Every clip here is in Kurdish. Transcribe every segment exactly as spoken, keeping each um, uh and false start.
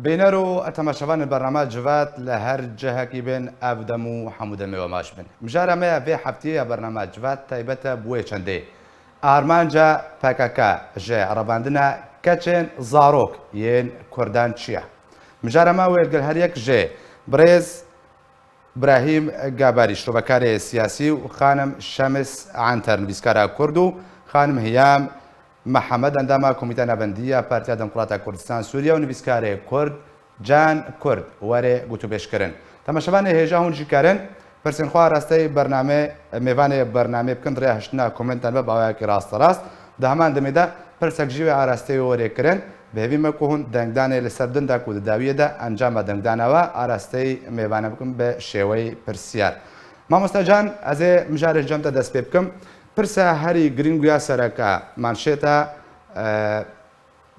Bîner û temaşevanên bernama Civat li her cihekî bin, ev dem û hemû demê we baş bin. Mijara me ya vê heftiyê ya bernama Civat taybet e bi wê çendê. Armanca P K K ji revandina keçên zarok yên Kurdan çi ye? Mijara me wê li gel her yek jê birêz Brahîm Gabarî, şrovekarê siyasî, û xanim Şemis Anter, nivîskara Kurd, û xanim Hiyam Mihemed, endama Komîteya Navendî ya Partiya Demokrata Kurdistan Sûriye û nivîskarê Kurd Can Kurd, were gotûbêj kirin. Temaşevanê hêja hûn jî karin pirsên xwe arasteyî bername, mêvanê bernamê bikin, rêya hiştina komentan be bi awayekî rasterast. Di heman demê de pirsek jî wê arasteyî were kirin. Bi hêvî me ku hûn dengdanê li ser din de ku di dawiyê de encama dengdana we arasteyî mêvane bikin bi şêweyî pirsiyar. Mamoste Can, ez ê mijarê cem te dest pê bikim. Pirsa herî girîng û ya sereke manşêta, e,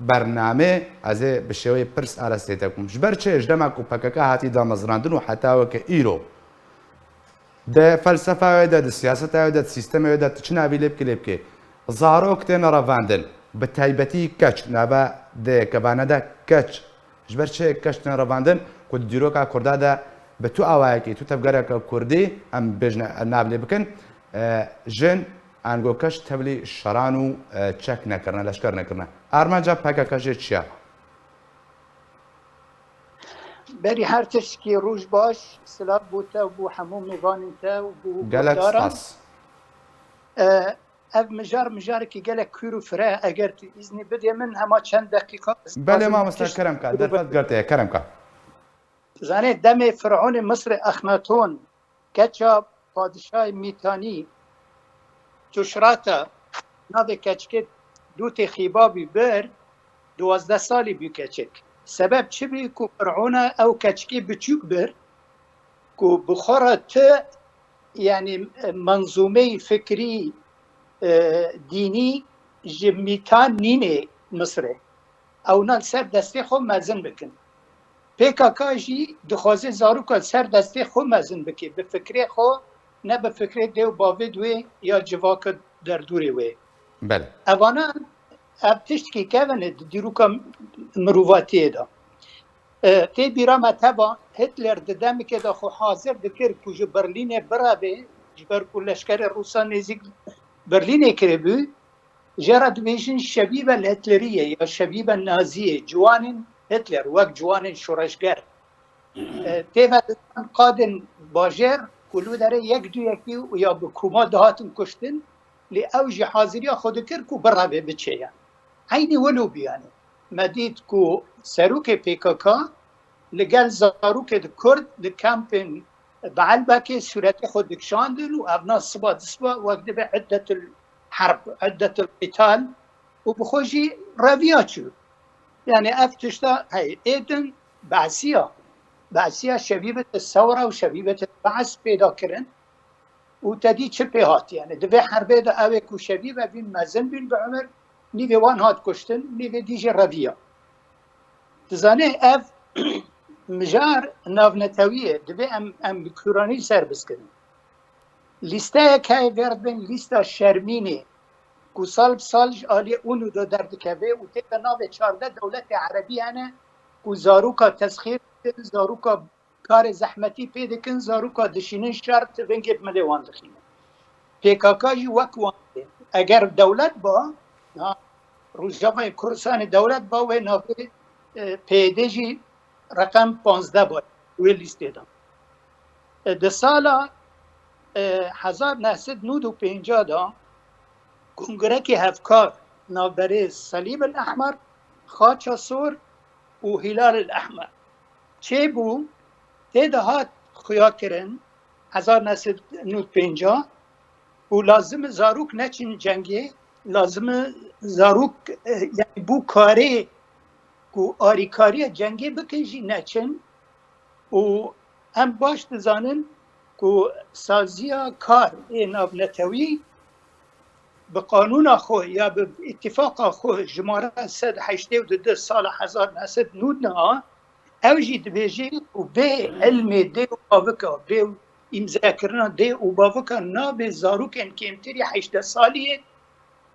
bernamê, ez ê bi şêweyê pirs arasteyî te bikim. Ji ber çi ji dema ku P K K hatî damezrandin û heta weke îro di felsefeya wê de, di siyaseta wê de, di sîstemê wê de, tu çi navî lê bikî, lê bikî, zarok tên revandin, bi taybetî keç, nava di kevane de keç. Ji ber çi keç tên revandin ku di dîroka Kurda de bi tu awayekî, tu tevgereke Kurdî, em bêjine, nav lê bikin, e, jin ango keç tevlî şeran û, e, çek nekirine, leşker nekirine. Armanca P K K jê çi ye? Berî her tiştekî roj baş, silav bo te û bo hemû mêvanên te û bo Gelek guhdaran. Spas. E, ev mijar, mijarekî gelek kûr û fire, eger tu îznî bidê min, hema çend deqîqa. Belê mamoste, kerem ka, derfet girteye, kerem ka. Zanê, demê Firavunê Misrê Exnaton, keça padişahê Mîtanî, Tuşrata, navê keçikê dûtê Xîbabî bir, duwazdeh salî bû keçik. Sebeb çi bû ku Firavuna ew keçikê biçûk bir, ku bi xwe re ti, yanî, menzûmeyî fikrî, e, dînî ji Mîtan nînê Misrê. Ewna li ser destê xwe mezin bikin. P K K jî dixwaze zaroka li ser destê xwe mezin bike, bi fikrê xwe, ne bi fikrê dê û bavê wê ya civaka derdorê wê. Belê. Evana ev tiştekî kevin e di dîroka mirovatiyê de. E, tê bîra me teva Hitler di demekê de xwe hazir dikir ku ji Berlînê bireve, ji ber ku leşkerê Rûsa nêzîk Berlînê kiribû, jê re dibêjin şebîbe Hitleriyê ya şebîbe Naziyê, ciwanên Hitler, wek ciwanên şoreşger. E, tê ve didan qadên bajêr ku li wê derê yek du yekî û ya bi koma dihatin kuştin, lê ew jî haziriya xwe dikir ku bireve biçe, yanî. Eynî wilo bû, yanî. Me dît ku serokê P K K li gel zarokê di Kurd di kampên Beelbekê sûretê xwe dikişandin û evna siba di siba wek dibe iddetul herb, iddetul qîtal û bi xwe jî reviya çû. Yanî ev tişta hey, ê din behsiya, behsiya şebîbete sewra û şebîbete behs pêda kirin û te dî çi pê hat. Yanî di vê herbê de ew ê ku şebîbe bîn, mezin bîn bi umir, nîvê wan hat kuştin, nîvê dî jî reviya. Dizanê ev mijar navnetewî ye, divê em, em bi kûranî ser biskirin. Lîsteyek heye vê re dibên lîsta şermînê, ku sal bi sal ji aliyê UNO de derdikeve û tê de navê çardeh dewletê erebî hene, ku zaroka tesxîr dikin, zaroka karê zehmetî pê dikin, zaroka dişînin şer, tivingê bi milê wan dixîne. P K K jî wek wan tê. Eger dewlet ba, ha, Rojavayê Kurdistanê dewlet ba, wê navê, e, P Y D jî reqem panzdeh ba wê lîstê de. E, di sala, e, hezar neh sed nod û pêncah de Kongrekê Hevkar navberê Selîb el Ehmer, Xaça Sor û Hîlal el Ehmer çêbû, tê de hat xuya kirin, hezar neh sed nod pêncah, û lazim e zarok neçin cengê, lazim e zarok, e, yanî bû karê ku arîkariya cengê bikin jî neçin û em baş dizanin ku saziya kar ê navnetewî bi qanûna xwe ya bi îtîfaqa xwe jimare sed heştê û du sala hezar neh sed nod niha, ew jî dibêje ku bê ilmê dê û bavika, bê îmzekirina dê û bavika nabe zarokên kêmtirî heştê salî yê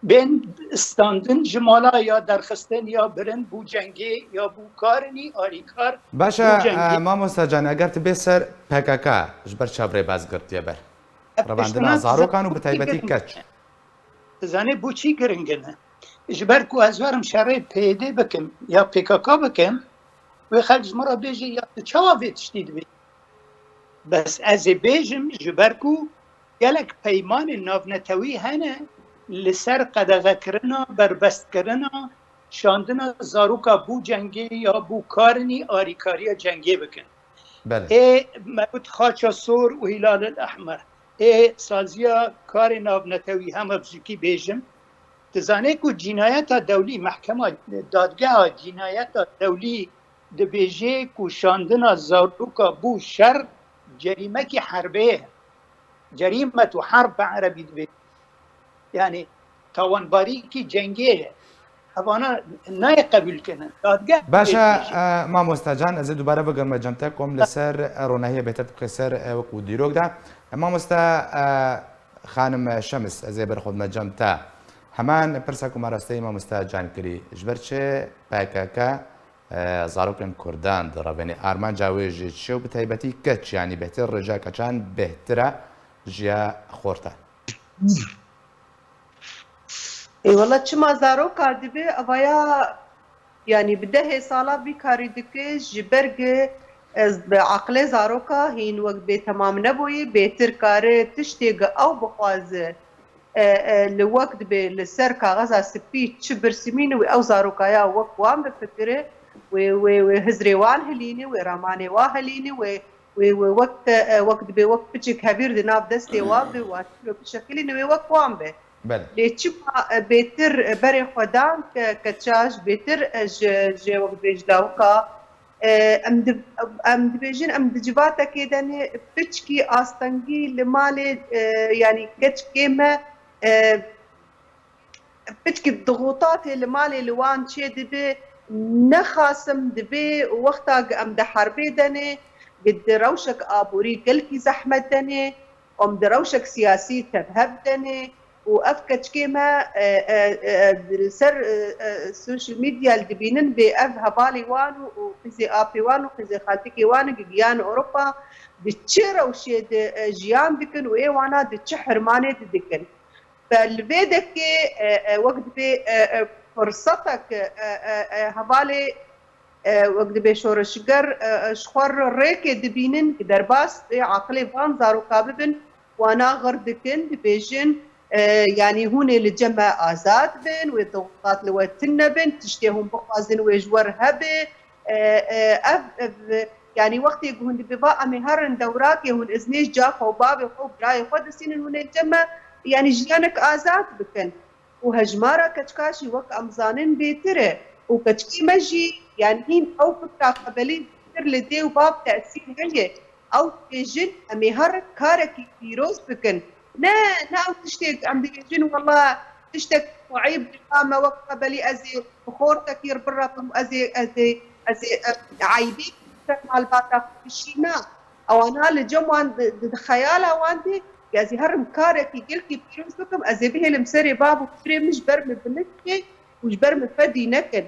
bên standin ji mala ya derxistin ya birin bû cengê ya bû karinî arîkar. Baş e, bû cengê. E, mamosta Can, eger tu bê ser P K K, ji ber çi rêbaz girtiye ber? Revandina zarokan û bi taybetî keç. Dizanî bo çî giring in? Ji ber ku ez werim şerê P Y D bikim ya P K K bikim, wê xelk ji min re bêje ya tu çawa vê tiştî dibê? Bes ez ê bêjim, ji ber ku gelek peymanên navnetewî hene li ser qedexekirina, berbestkirina, şandina zaroka bo cengê ya bo karinî arîkariya cengê bikin. Belê. Ê me got Xaça Sor û Hîlalil Ehmer. Ê saziya karê navnetewî hema bi jikî bêjim. Dizanê ku cînayeta dewlî, mehkema, dadgeha cînayeta dewlî dibêje ku şandina zaroka bo şer cerîmekî herbê ye. Cerîmetu herb bi erebî dibê. Yani tawanbarîkî cengê ye. Evana nayê qebûl kirin. Dadgeh Baş e, dibêje. E, mamosta Can, ez ê dubare bigirme cem te kom li ser, e, ronahiyê bêtir dike ser, e, wek û dîrok de. E, mamosta, e, xanim Şems, ez ê ber xwe dime cem te. Heman pirsa ku me rasteyî mamosta Can kirî. Ji ber çi P K K, e, zarokên Kurdan direvêne? Armanca wê ji çi û bi taybetî keç, yanî bêhtir rêja keçan bêhtir e ji ya xortan? Ê wela çima zaroka dibe evaya, yanî bi dehê sala vî karî dike, ji ber gi ez bi aqilê zaroka hîn wek bê temam neboyî, bêtir kare tiştê gi ew bixwaze, e, e, li wek dibe li ser kaxeza spî çi birsimîne wê ew zarokaya wek wan bifikire, wê, wê, wê hizrê wan hilîne, wê ramanê wan hilîne, wê, wê, wê wek, e, wek dibe wek piçek hevîr di nav destê wan be, wan çilo bişekilîne, wê wek wan be. Belê. Lê çima, e, bêtir, e, berê xwe dan ke, keça ji bêtir, e, ji, ji wek dibê ji lawika, e, em di-, em dibêjin, em di civatekê de ne, piçkî astengî li malê, e, yanî keçikê me, e, piçkî dixutatê li malê li wan çê dibe, nexasim dibe wexta gi em di herbê de ne, gi di rewşek aborî gelkî zehmet de ne, em di rewşek siyasî tevhev de ne û ev keçikê me, e, e, e, li ser, e, e, social media li dibînin bê ev hevalê wan û, û qîzê apê wan û qîzê xaltikê wan in, gi giyan Ewropa di çi rewşê de, e, jiyan dikin û ê wana di çi hirmanê de dikin. Be li vê dekê, e, e, wek dibê, e, e, firsetek, e, e, e, hevalê, e, wek dibê şoreşger, e, e, ji xwe re rêkê dibînin ku derbas ê aqilê van zaroka bibin, wana xir dikin, dibêjin, e, yanî hûn ê li cem me azad bin, wê dixutat li we tune bin, tiştê hûn bixwazin wê ji we re hebe, e, e, ev, ev, yanî wextê ku hûn dibê va em ê herin dewrakê hûn iznê ji ca xwe û bavê xwe û birayê xwe distînin hûn ê cem me, yanî jiyanek azad bikin. Û hejmara keçika jî wek em zanin bêtir e. Û keçikê me jî, yanî hîn ew fikra qebelî bêtir li dê û bav tesîr heye. Ew dibêjin em ê herin karekî pîroz bikin. Ne, ne ew tiştê em dibêjin wela tiştek ku eyb dika me wek qebelî ez ê bi xortekî re birevim, ez ê, ez ê, ez ê, e, eybê ser malbata xwe bişîna. Ewana li cem wan di, di, di xeyala wan de, ez ê herim karekî gelkî pîroz bikim, ez ê bihêlim serê bav û pirê min ji ber min bilind bike û ji ber min fedî nekin.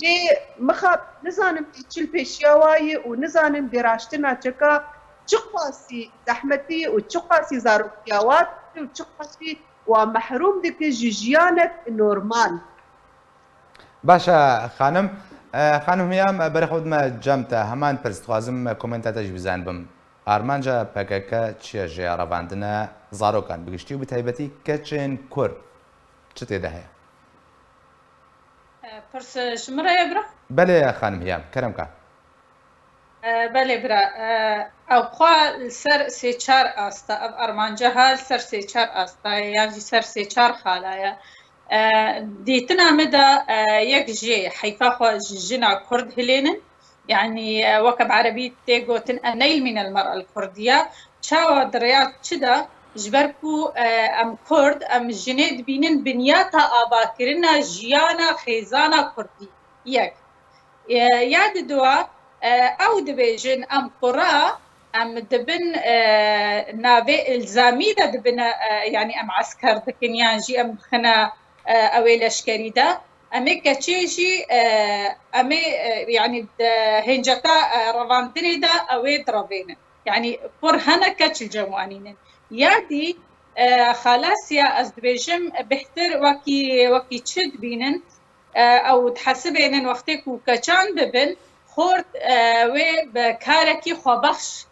Lê mixab nizanim dê çi li pêşiya wa ye û nizanim dê raştina çeka çiqasî zehmetî ye û çiqasî zarokiya wa dike û çiqasî wa mehrûm dike ji jiyanek normal. Baş e, xanim. E, xanim Hiyam, e, berê xwe dime cem te. Heman pirs, dixwazim, e, komenta te jî bizanibim. Armanca P K K çi ye ji revandina zarokan bi giştî û bi taybetî keçên Kurd? Çi tê de heye? E, pirs ji min re ye, bira? Belê, xanim Hiyam, kerem ka. E, belê bira, e, ew xwe li ser sê çar asta, ev armanca ha li ser sê çar asta ye, yan jî ser sê çar xala ye. E, dîtina min de, e, yek jê heyfa xwe ji jina Kurd hilênin. Yanî, e, weke bi erebî tê gotin, "Eneyl mînel mer'el Kurdiya." Çawa di rêya çi de? Ji ber ku, e, em Kurd, em jinê dibînin binyata avakirina jiyana xêzana Kurdî. Yek. E, ya di dua, e, ew dibêjin, em qura, em dibin, e, navê ilzamî de dibine, e, yanî em esker dikin, yan jî em dixine, e, ew ê leşkerî de. Em ê keçê jî, e, em ê, e, yanî di hênceta, e, revandinê de ew ê direvênin. Yanî kur hene keç li cem wan nînin. Ya dî, e, xalasiya ez dibêjim bêhtir wekî, wekî çi dibînin, e, ew dihesibênin wextê ku keçan bibin, xort, e, wê bi karekî xwebexş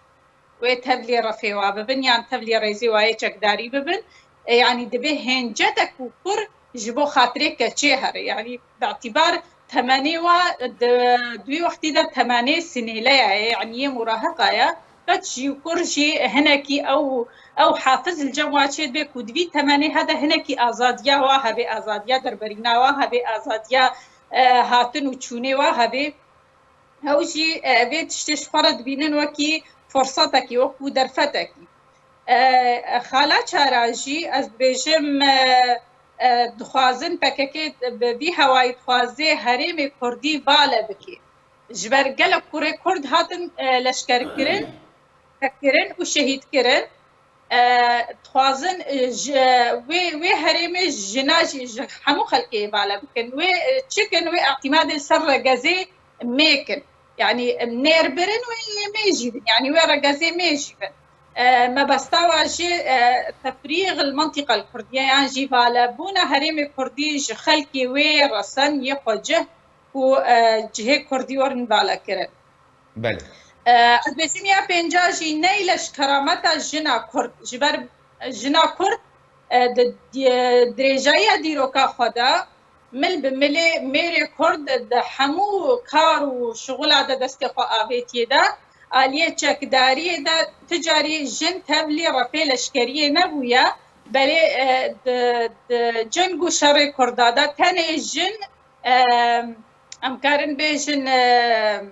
wê tevlî refê wa bibin yan tevlî rêzê wa yê çekdarî bibin. E, yanî divê hêncetek û kur ji bo xatirê keçê here. Yanî bi îtîbar temenê wa di, di wî wextî de temenê sinêleya ye, yanî yê murahiqa ye. Qet jî û kur jî hinekî ew, ew hafiz li cem wa çê dibe ku di vî temenê hede hinekî azadiya wa hebe, azadiya derberîna wa hebe, azadiya, e, hatin û çûnê wa hebe. Ew jî, e, vê tiştê ji xwe re dibînin wekî fursetekî, wekî derfetekî. E, xala çara jî, ez dibêjim, e, e, dixwazin P K K bi vî hewayî dixwaze herêmê Kurdî vale bike. Ji ber gelek kurê Kurd hatin, e, leşkerkirin, kirin û şehîd kirin. E, dixwazin, e, ji, wê, wê herêmê jina jî ji hemû xelkê vale bikin. Wê, e, çi kin, wê îtîmadê li ser regezê mêkin. Yanî, em nêr birin wê yê mêjî bin. Yanî wê regezê mêjî bin. E, mebesta wa jî, e, tefrîx li mentiqa l-Kurdiye yan jî valebûna herêmê Kurdî ji xelkê wê resen yê xwecih ku, e, cihê Kurdî werin valekirin. Belê. E, ez bêjim ya pênca jî neyleş kerameta jina Kurd. Ji ber jina Kurd, e, di, di, dirêjayiya dîroka xwe de mil bi milê mêrê Kurd di hemû kar û şixula de destê xwe avêtiye de, aliyê çekdariyê de ti carî jin tevlî refê leşkeriyê nebûye, belê, e, di, di ceng û şerê Kurda de tenê jin, e, em karin bêjin, e,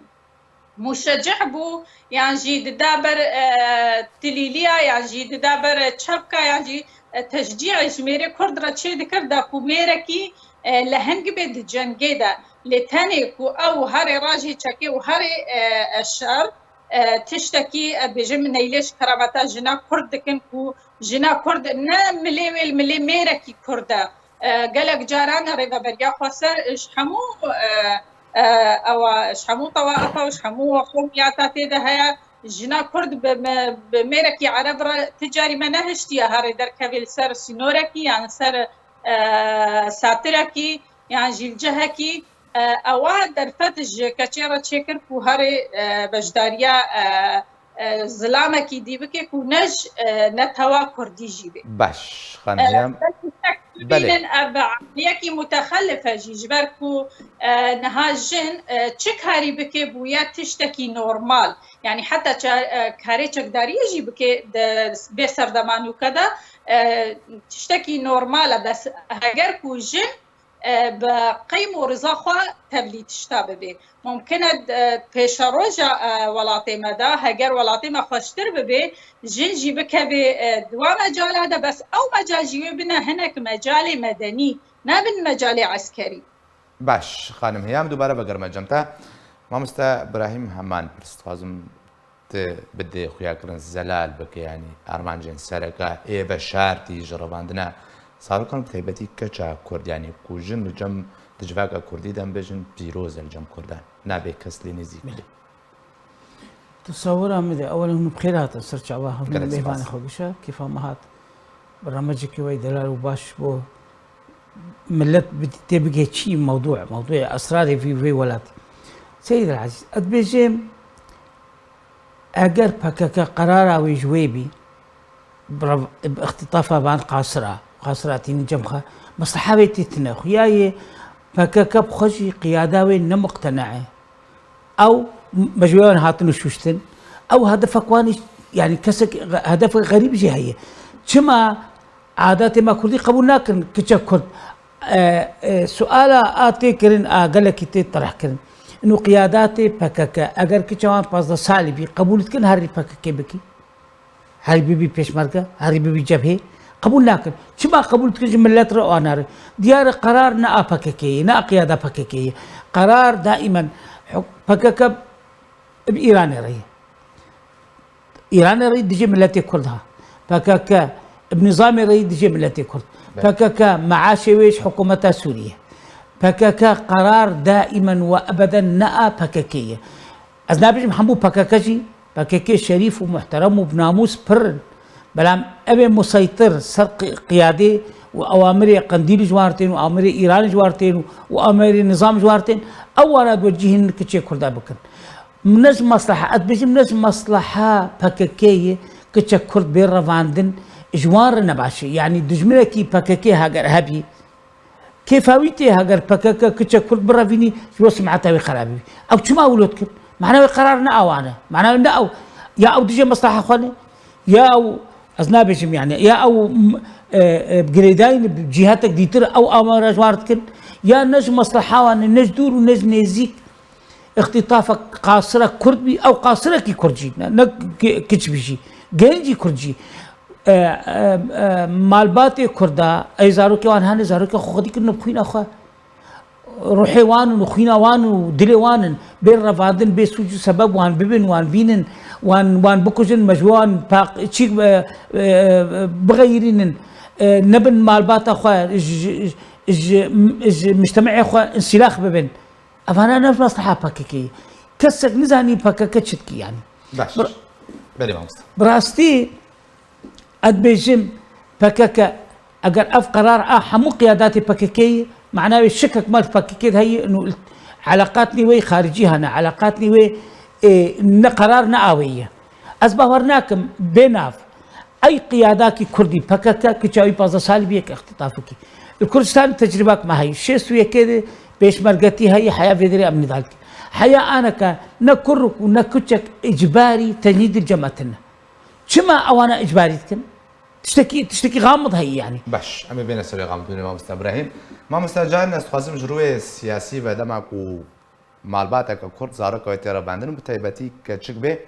muşecih bû, yan jî dida ber, e, tilîliya, yan jî dida ber çepka, yan jî, e, teşcî ji mêrê Kurd re çê dikir, da ku mêrekî, e, leheng bê di cengê de. Lê tenê ku ew herê rajê çekê û herê, e, e, şer, e, tiştekî, e, bêjim neylê ji kerameta jina Kurd dikin ku jina Kurd ne milê wê li milê mêrekî Kurd e. E, gelek caran rêveberiya xweser ji hemû, e, e, ewa, ji hemû tewaifa û ji hemû qewmiyata tê de heye. Jina Kurd bi, bi, bi mêrekî Ereb re ti carî me nehiştiye herê derkevê li ser sînorekî yan li ser, e, satirekî yan jî li cihekî. E, ewa derfet ji keçê re çêkir ku herê, e, beşdariya, e, e, zilamekî dî bike ku ne ji, e, netewa Kurdî jî bê. Baş, xanim E, Heyam. Belkî tek Belê. Bibînin ev emeliyekî mutexelif e jî, ji ber ku, e, niha jin, e, çi karî bike bûye tiştekî normal. Yanî heta ça-, e, karê çekdariyê jî bike di, bê serdema nûke de, e, tiştekî normal e. Bes heger ku jin e, bi qeym û riza xwe tevlî tişta bibê. Mumkin e, e, pêşeroja, e, welatê me de, heger welatê me xweştir bibê, jin jî bikevê, e, di wa mecala de, bes ew mecal jî wê bine hinek mecalê medenî, nebin mecalê eskerî. Baş, xanim Heyam, dubare vegerime cem te. Mamoste Birahîm, heman pirs dixwazim. Tu bidê xuyakirin zelal bike, yanî armancên sereke ê veşartî ji revandina zarokan, bi taybetî keça Kurd, yanî ku jin li cem di civaka Kurdî de em bêjin pîroz e li cem Kurdan. Nabê kes lê nêzîk bê. Tesewira min de, ewil hûn bi xêr hatin ser çava hevdû. Gelek mêvanê spas. Xwe gişa, kêfa me hat. Bernameçekî wey delal û baş bo millet bi-, tê bigê çi mewdû, mewdûyê esrarê vî, vê welatî. Seyîd Elezîz, ez dibêjim, eger P K K qerara wê ji wê bî, bi rev-, bi îxtîtafa van qasira, qasira tînin cem xwe, mesleha wê tê tine. Xuya yê P K K bi xwe jî qiyada wê ne muqtene e. Ew mecbûrê wan hatin û şuştin. Ew hedefek wan, yanî kesek, hedefek xerîb jî heye. Çima adatê me kurdî qebûl nakin kiçek kurd? E, e, suala a tê kirin, a gelekî tê tereh kirin. Ino qiyadatê P K K, eger kiça wan pazdeh salî bî, qebûl dikin herî P K K bikî? Herî bibî pêşmerge, herî bibî cebhê, qebûl nakin. Çima qebûl dikin ji millet re û ana re? Diyar e qerar ne a P K K ye, ne a qiyada P K K ye. Qerar daimen huk-, P K K bi Îranê re ye. Îranê re dijî milletê Kurd ha. P K K bi nizamê re dijî milletê Kurd. P K K meaşê wê ji hikûmeta Sûriyê. P K K qerar daimen we ebeden ne a P K K ye. Ez nabêjim hemû P K K jî, P K K şerîf û muhterem û bi namûs pir in. Belam ev ê museytir ser qi-, qiyadê û ewamirê Qendîlî ji wan re tên û amirê Îranê ji wan re tên û, û amirê nizam ji wan re tên, ew wana diwecihînin kiçê Kurda bikin. Ne ji mesleha, ez dibêjim ne ji mesleha P K K ye, kiçek Kurd bê revandin, ji wan re ne baş e. Yanî dijminekî P K K heger hebî, kêfa wî tê heger P K K kiçek Kurd birevînî, ji bo simeta wê xerabî bî. Ew çima wilo dikin? Mana wê qerar ne awan e. Mana wê ne ew. Ya ew dijê mesleha xwe ne, ya ew, ez nabêjim yani, ya ew, m-, e, e, girêdayî ne bi cîhetek dîtir, ew amara ji wan re dikin, ya ne ji mesleha wan e, ne ji dûr û ne ji nêzîk. Îxtîtafek qasirek Kurd bî, ew qasirekî Kurd jî, ne, ne ki-, kiç bî jî, gencî Kurd jî. E, e, e, malbatê Kurda, ey zarokê wan hene, zarokê xwe xwedî kirine bi xwîna xwe. Ruhê wan in û xwîna wan in û dilê wan in. Bên revandin, bê sûc û sebeb wan bibin, wan bînin, wan, wan bikujin, me ji wan paq-, çîk, e, e, e, bixeyirînin. E, nebin malbata xwe, ji, ji, ji, ji, ji mujtema'ê xwe însilax bibin. Evana ne mesleha P K K ye. Kesek nizanî P K K çi dikî yani. Baş. Bir- Belê mamoste. Bi rastî, ez dibêjim P K K, eger ev qerar a hemû qiyadatê P K K ye, mana wê şikek me li P K K de heye, û eleqatnî wê xaricî hene, eleqatnî wê, ê, ne qerar ne awê ye. Ez bawer nakim bê nav. Ey qiyadakî Kurdî P K K kiça wî pazdeh salî bî yek îxtîtafekî. Li Kurdistan tecrîbek me heye. Şêst û yekê de pêşmergetî heye, heya vê derê em nîdar dikin. Heya aneke ne kurruk û ne kuçek îcbarî tecnîdî li cem me tine. Çima ewana îcbarî dikin? Tiştekî, tiştekî xamid heye yani. Baş, em ê bêne serê xamidbûnê mamoste Ibrahîm. Mamoste Can, ez dixwazim ji rûyê siyasî ve dema ku malbateke Kurd, zaroka wê tê revandin û bi taybetî keçik bê.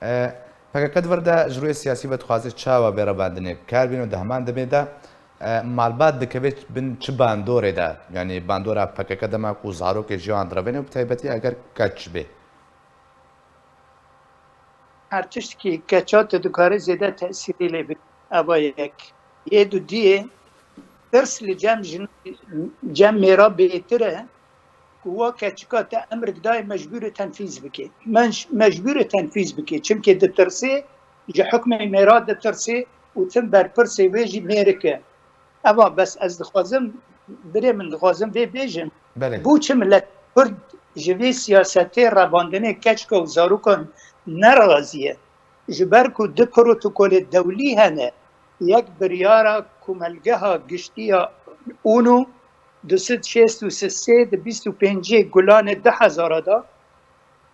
E, P K K di vir de ji rûyê siyasî ve dixwaze çawa bê revandinê bi kar bîne û di heman demê de, e, malbat dikeve bin çi bandorê de? Yanî bandora P K K dema ku zarokê ji wan direvêne û bi taybetî eger keç bê. Her tiştekî keça tu dikare zêde tesîrê lê bike. Eva yek. Yê dudiyê tirs li cem jin, cem mêra bêtir e. Ku wa keçika te emrik dayê mecbûr e tenfîz bike. Menj-, mecbûr e tenfîz bike. Çimkî ditirsê, ji hukmê mêra ditirsê û tim berpirsê wê jî mêrik e. Eva bes ez dixwazim, birê min dixwazim vê bêjim. Belê. Bo çi millet Kurd ji vê siyasetê revandinê keçika û zarokan nerazî ye? Ji ber ku du protokolê dewlî hene, yek biryara Komelgeha Giştî ya UNO du sed şêst û sê di bîst û pêncê Gulanê du hezara de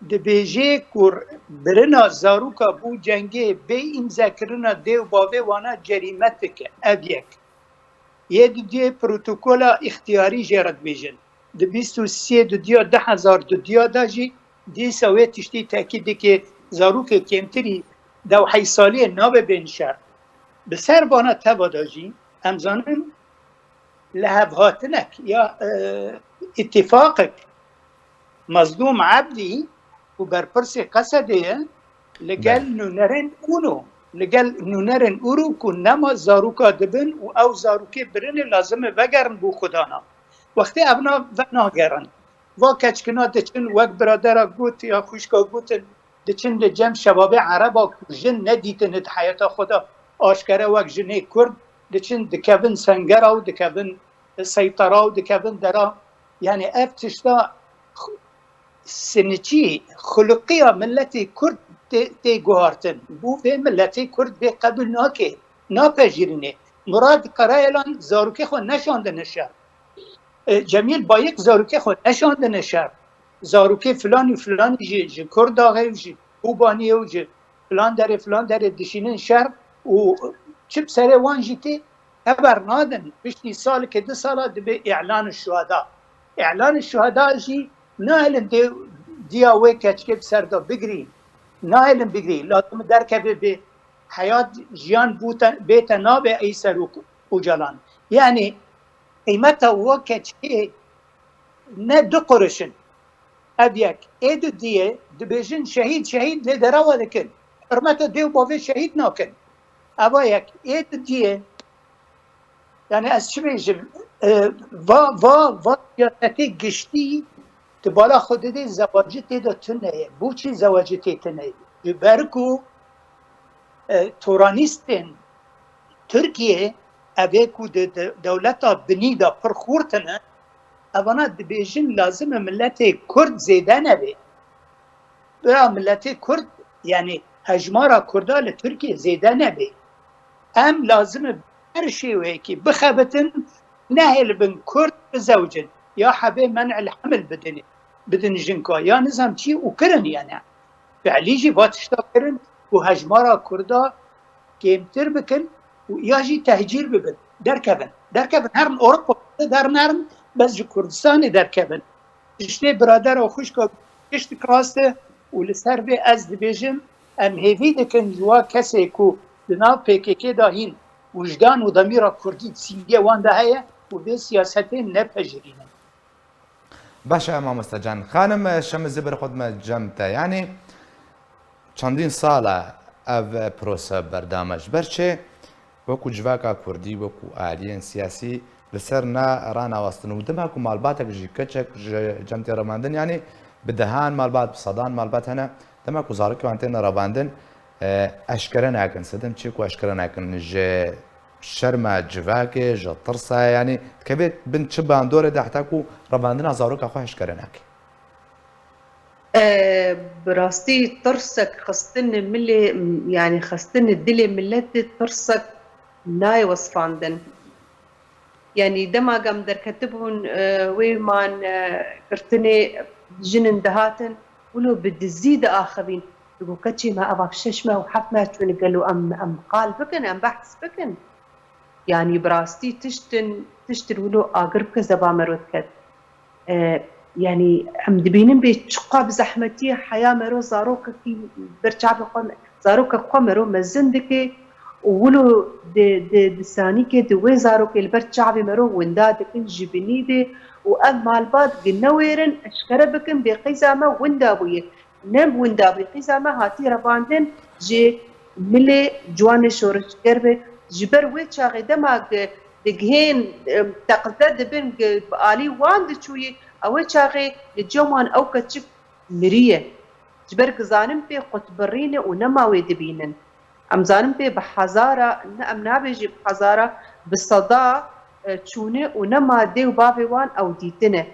dibêje ku birina zaroka bo cengê bê îmzekirina dê û bavê wana cerîme dike. Ev yek. Yê dudiyê protokola îxtiyarî jê re dibêjin. Di bîst û sê dudiya du hezar dudiya de jî dîsa wê tiştî tekîd dike, zarokê kêmtirî dewhey saliyê nabe bên şer. Bi ser vana teva de jî em zanin lihevhatinek ya, e, îtîfaqek Mezlûm Ebdî ku berpirsê Qesedê ye, li gel Belê. nûnerên UNO, li gel nûnerên UNO ku nema zaroka dibin û ew zarokê birinê lazim e vegerin bo xwedana. Wextê ev na-, venagerin. Va keçkina diçin wek biradera got ya xwişka gotin, diçin li cem şebabê ereba ku jin nedîtine di heyata xwe de aşkere wek jinê Kurd, diçin dikevin sengera û dikevin seytera û dikevin dera. Yani ev tişta xu-, sinicî, xuluqiya miletê Kurd tê, tê guhartin. Bo vê miletê Kurd vê qebûl nake, napejirîne. Murad Karayelan zarokê xwe neşandine şer. E, Cemîl Bayik zarokê xwe neşandine şer. Zarokê filan û filanî ji, ji Kurdaxê û ji Kobaniyê û ji filan derê, filan derê dişînin şer û çi bi serê wan jî tê, heber nadin. Piştî salekê, du sala dibe îlan şuhada. Îlan şuhada jî nahêlin dê, diya wê keçikê bi ser de bigirî. Nahêlin bigirî. Lazim derkeve bê heyat, jiyan bûte, bête nabe ey Serok Ocalan. Yani qîmeta wa keçikê ne du quruş in. Ev yek. Ê dudiyê dibêjin şehîd, şehîd lê derewa dikin. Hurmeta dê û bavê şehîd nakin. Eva yek. Ê dudiyê Yani ez çi bêjim? E, va, va, va siyasetê giştî di bala xwe didê zewacî tê de tune ye. Boçî zewacî tê tune ye? Ji ber ku, e, toranîstên Tirkiye, evê ku di, di dewleta binî de pir xurt ne, evana dibêjin lazim e miletê Kurd zêde nebe. Bira miletê Kurd, yani hejmara Kurda li Tirkiye zêde nebe. Em lazim e her şêweyekî bixebitin, nehêlibin Kurd bizewicin. Ya hebê men'il hemil bidin, bidin jinka, ya nizam çi û kirin yani. Fiilî jî va tişta kirin û hejmara Kurda kêmtir bikin û ya jî tehcîr bibin. Derkevin. Derkevin. Herin Ewropa, derin herin, bes ji Kurdistanê derkevin. Tiştê biradera xwişka gişt rast e û li ser vê ez dibêjim, em hêvî dikin ji wa kesê ku di nav P K K de hîn wijdan û demîra Kurdî di sîngê wan de heye û vê siyasetê nepejirînin. Baş e, mamoste can. Xanim, e, Şemiz, zê berê xwe dime cem te. Yanî çendîn sal e ev, e, prose berdam e. Ji ber çi? Wekû civaka Kurdî, wekû aliyên siyasî li ser na ranawastin û dema ku malbatek jî, keçek ji cem tê revandin, yanî bi dehan malbat, bi sedan malbat hene, dema ku zarokê wan tên revandin, e, eşkere nakin. Sedem çi ku eşkere nakin? Ji şerma civakê, ji tirsa, yanî dikeve bin çi bandorê de heta ku revandina zaroka xwe eşkere nake? E, bi rastî tirsek xistinê milê, yanî xistinê dilê miletê tirsek nayê wesfandin. Yanî dema em derketibûn, e, wê man, e, girtinê jinin dihatin, wilo bi dizî diaxivîn. Digo, keçê me, eva şeş meh û heft meh çûne, gelo em, em qal bikin, em behs bikin. Yanî bi rastî tiştin, tiştin wilo agir bike zeba mero diket. E, yanî em dibînin bê çiqa bi zehmetî heya mero zarokekî ber çavê xwe, zarokek xwe mero mezin dike û wilo di, di, di sanîkê di wê zarokê li ber çavê mero winda dikin ji binî de û ev malbat gi newêrin eşkere bikin bê qîza me winda bûye. Ne winda bû, qîza me hatî revandin ji milê ciwanê şoreşger be. Ji ber wê çaxê dema gi-, digihên, em, teqze dibin gi-, bi alî wan diçûyî, ew ê çaxê li cem wan ew keçik miriye. Ji ber ku zanin pê qutbirîne û nema wê dibînin. Em zanin pê bi hezara, ne, em nabêjî bi hezara, bi seda, e, çûne û nema dê û bavê wan ew dîtine.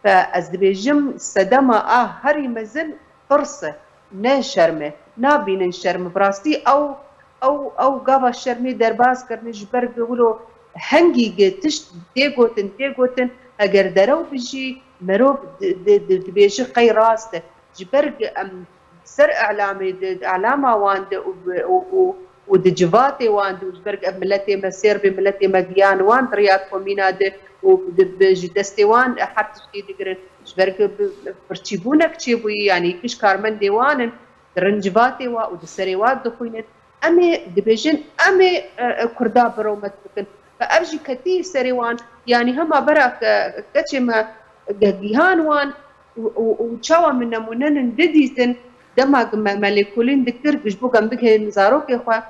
Fe ez dibêjim sedema a herî mezin tirs e, ne şerm e. Nabînin şerm. Bi rastî ew, ew, ew gava şermê derbas kirine ji ber ku wilo hengî gi tişt tê gotin, tê gotin, eger derew bijî, merov di, di, di, dibêje qey rast e. Ji ber ku em ser elamê di, di elama wan de û bi, û, û, û di civatê wan de û ji ber ku ev miletê me sêr bê, miletê me giyan wan di riya komîna de û di, bi, ji destê wan her tiştê digirin. Ji ber ku bi, bi pirçîbûnek çêbûyî, yanî giş karmendê wan in, di rind civatê wa û di serê wa dixwînin. Em ê dibêjin, em ê, e, e, Kurda bi rewmet bikin. Fe ev jî ketî serê wan, yanî hema bera ke, keçê me, ge-, gihan wan û, û, û çawa min nemûnenin didîtin, dema ku me, me lêkolîn dikir, ji bo ku em bigihên zarokê xwe.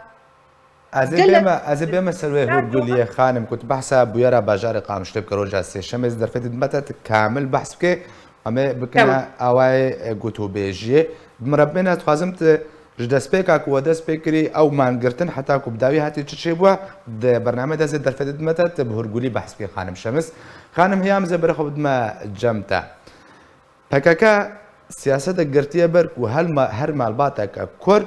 Ez ê Gelek bême, ez ê bême ser wê hûrguliyê, xanim, ku tu behsa bûyera bajarê Qamişlo bike roja sêşemê, ez derfetê dime te, tu kamil behs bike, em ê bikine Tamam. awayê, e, gotûbêjiyê. Bi min re bimêne, ez dixwazim tu ji destpêka ku we dest pê kirî, ew mangirtin, heta ku bi dawî hatî çi çêbûye, di bernameyê de ez ê derfetê dime te, tu bi hûrgulî behs bike, xanim Şemiz. Xanim, hiya min zê berê xwe bidime cem te. P K K siyasete girtiye ber ku her ma-, her malbateke Kurd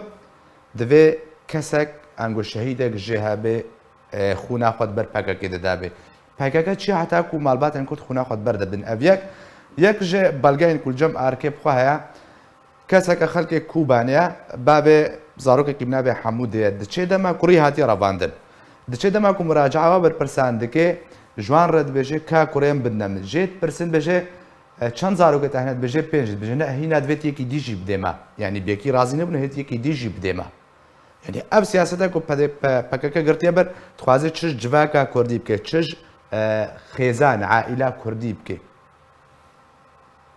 divê kesek ango şehîdek jê hebe, e, xûna xwe di ber P K K de dabe. P K K çi heta ku malbatên Kurd xûna xwe di ber de bin? Ev yek, yek ji belgeyên ku li cem arkê bi xwe heye, keseke xelkê Kobanê ye, bavê zarokekî bi navê Hemûdê ye. Diçê dema kurî hatiye revandin. Diçê dema ku muraca'a wa berpirsan dike, ji wan re dibêje, ka kurê min bidine min. Jê dipirsin, dibêje, E, çend zarokê te hene? Dibêje pênc. Dibêje ne, hîna divê tu yekî dî jî bidê me. Yanî bi yekî razî nebûne, hê tu yekî dî jî bidê me. Yanî ev siyasete ku P D P, P K K girtiye ber, dixwaze çi ji civaka Kurdî bike, çi ji, e, xêzan, aîla Kurdî bike.